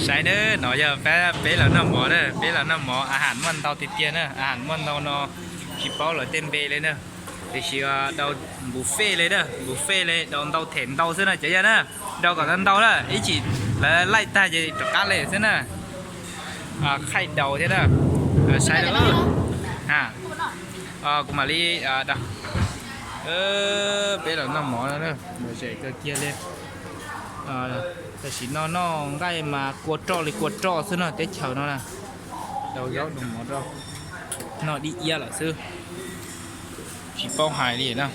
Saib na, no yog peb, peb los noj mov na, peb los noj mov, a has muaj ntau tiag tiag na, a has muaj ntau no tsis paub lawv tej npe li na. Tiam sis dau buffet li na, buffet li, dau ntau them ntau xwb na cov yawg na. Dau kom ntau ntau na, ib chim lawv laij tag ces rov qab li xwb na. Khaij dau thiab na. Saib, kuv mam li dau. Peb los noj mov no na, lom zem kawg kiag li. Tam sim no noj nqaij mas kua roj li kua roj xwb no teb chaws no na. Dau zaub dau mov rau, noj dib iab lawm xwb. Tsis paub hais li na.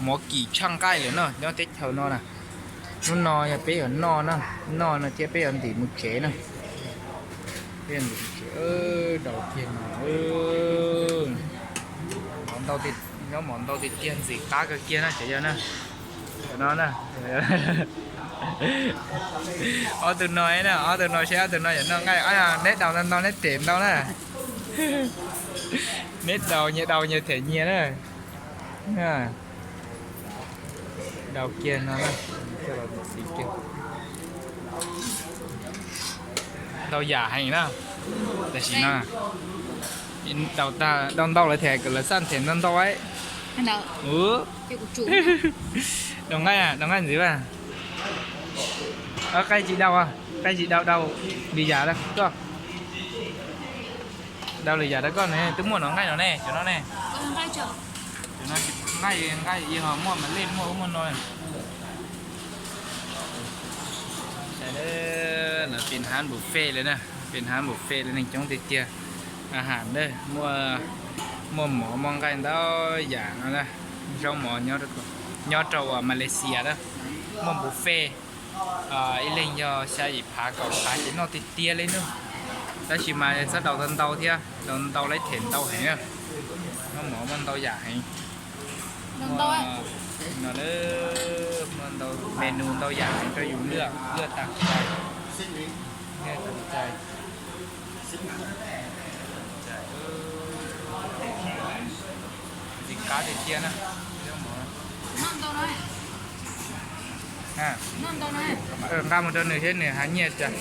Mov kim tshaj nqaij lawm no nyob teb chaws no na. Hnub no yog peb yuav noj na, noj no thiab peb yuav ntim mus tsev na. Peb yuav ntim mus tsev, dau kiag no. Nyob mov ntau tiag tiag ntxim qab kawg kiag na cov yawg na. Cov no na. Ob tug no na, ob tug no seb ob tug no yuav noj nqaij, neb dau ntau ntau neb them ntau na. Neb dau nyias dau nyias them nyias na. Dau kiag no na. Ntau yam heev na. Tam sim no dau tag, dau ntau lawv them, lawv xaj them ntau ntau. Dau nqaij, dau nqaij ntxiv a. Qaij tsis dau, qaij tsis dau, dau lwm yam rau koj. Dau lwm yam rau koj ne, twb muaj no nqaij no ne, cov no ne. Nqaij, nqaij yeej ho muaj mas lej muaj ub muaj no. Lawv pin hab buffet li na, pin hab buffet li neeg coob tiag tiag. A has na, muaj mov muaj nqaij ntau yam no na. Zaub mov nyob rau uas Malaysia na, muaj buffet. Ib leeg yog xya yim phav kaum phav ces noj tiag tiag li na. Tab sis mas txhob dau ntau ntau thiab, dau ntau lawv them ntau heev na. Muaj mov muaj ntau yam heev. No muaj ntau menu ntau yam heev rau yus luaj, luaj tag cai, luaj tag cai. Ntxim qab tiag tiag na. Nqa mus rau nws thiab nws hais nyiaj cas.